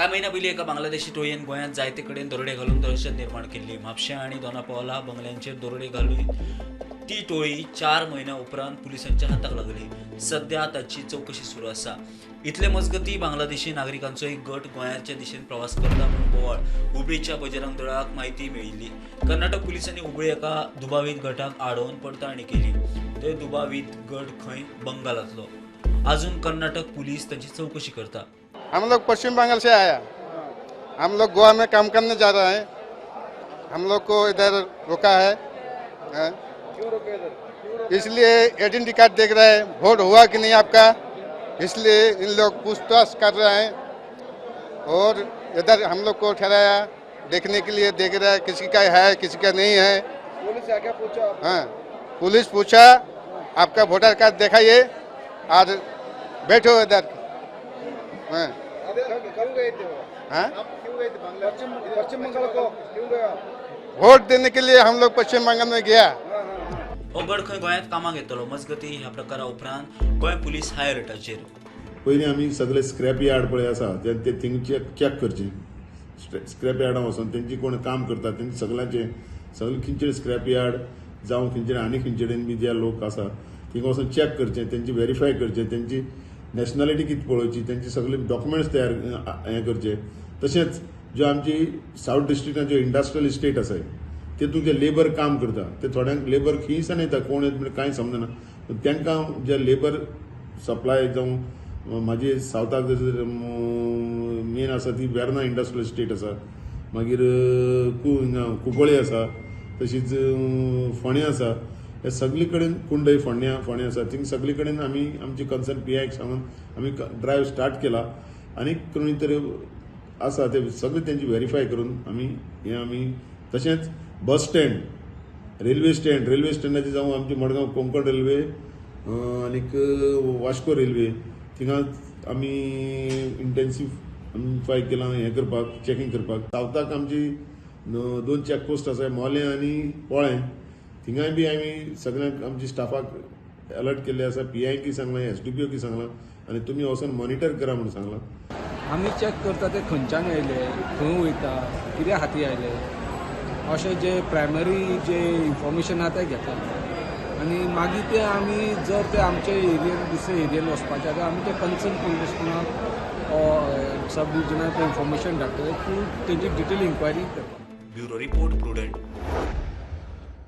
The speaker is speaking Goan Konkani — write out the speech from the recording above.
कांय म्हयन्या पयलीं एका बांगलादेशी टोळयेन गोंयांत जायते कडेन दरोडे घालून दहशत निर्माण केल्ली. म्हापशें आनी दोनापावला बंगल्यांचेर दरोडे घालून ती टोळी 4 म्हयन्या उपरांत पुलिसांच्या हाताक लागली. सध्या ताची चवकशी सुरू आसा. इतले मजगती बांगलादेशी नागरिकांचो एक गट गोंयाच्या दिशेन प्रवास करता म्हूण बोवाळ हुबळीच्या बजरंग दळाक म्हायती मेळिल्ली. कर्नाटक पुलिसांनी हुबळी एका दुबावीत गटाक आडोवन पडताळणी केली. ते दुबावीत गट खंय बंगालांतलो. अजून कर्नाटक पुलीस तांची चवकशी करता. हम लोग पश्चिम बंगाल से आया. हम लोग गोवा में काम करने जा रहे हैं. हम लोग को इधर रोका है, हाँ। इसलिए आइडेंटिटी कार्ड देख रहे हैं, वोट हुआ कि नहीं आपका, इसलिए इन लोग पूछताछ कर रहे हैं. और इधर हम लोग को ठहराया देखने के लिए, देख रहा है किसी का है, किसी का नहीं है. पुलिस क्या क्या पूछा? हाँ, पुलिस पूछा, आपका वोटर कार्ड दिखाइए और बैठो इधर. हाँ. कब गए थे वो? हाँ. आप क्यों गए थे पश्चिम पश्चिम बंगाल को क्यों गए आप? वोट देने के लिए हम लोग पश्चिम बंगाल में गया. हो गट खंय गोंयांत कामाक येतलो. मजगती ह्या प्रकारा उपरांत गोंय पुलीस हाय अलर्टाचेर. पयलीं आमी सगळे स्क्रॅप यार्ड पळय आसा ते ते थिंग चॅक चॅक करचे. स्क्रॅप यार्डां वचोन तेंची कोण काम करता तेंचे सगळ्यांचे सगळे खंयचे स्क्रॅप यार्ड जावं खंयचे आनी खंयचे कडेन बी जे लोक आसा थिंगा वचोन चॅक करचे, तेंची व्हेरीफाय करचे, तेंची नॅशनॅलिटी कितें पळोवची, तेंचे सगळे डॉक्युमेंट्स तयार हें करचे. तशेंच ज्यो आमची सावथ डिस्ट्रिक्टान ज्यो इंडस्ट्रियल इस्टेट आसा तेतून जे लेबर काम करता ते थोड्यांक लेबर खंयसान येता, कोण येता म्हणजे कांय समजना. तांकां जे लेबर सप्लाय जावं म्हाजी सावथाक मेन आसा ती वेर्ना इंडस्ट्रियल इस्टेट आसा, मागीर हिंगा कुंकळी आसा, तशीच फोंडें आसा. हे सगळे कडेन कुंडय, फोंड्या फोंडें आसा, थिंग सगळे कडेन आमी आमची कन्सर्न पीआयक सांगून आमी ड्रायव्ह स्टार्ट केला आनी कोणी तरी आसा ते सगळे तेंची व्हेरीफाय करून आमी हें आमी. तशेंच bus stand, railway stand, railway स्टँडाचेर जावं आमची मडगांव कोंकण रेल्वे आनीक वास्को रेल्वे, थिंगा आमी इंटेन्सिफाय केलां हें करपाक, चॅकींग करपाक. सावथाक आमची दोन चॅकपोस्ट आसा, मोलें आनी पोळें. थिंगाय बी आमी सगळ्यांक आमची स्टाफाक अलर्ट केल्ले आसा, पीआयकी सांगलां, एसडीपीओकी सांगलां आनी तुमी वचोन मॉनिटर करा म्हणून सांगलां. आमी चॅक करता ते खंयच्यान आयले, खंय वयता, कित्या खातीर आयले, अशें जे प्रायमरी जे इन्फॉर्मेशन आहा तें घेता आनी मागीर ते आमी जर ते आमचे एरियेन दुसरे एरियेन वचपाचे जाल्यार आमी ते कन्सर्न पुलीस स्टेशनाक, सब डिविजनाक इन्फॉर्मेशन धाडटले तूं तेजी डिटेल इन्क्वायरी करपाक. Bureau report, prudent.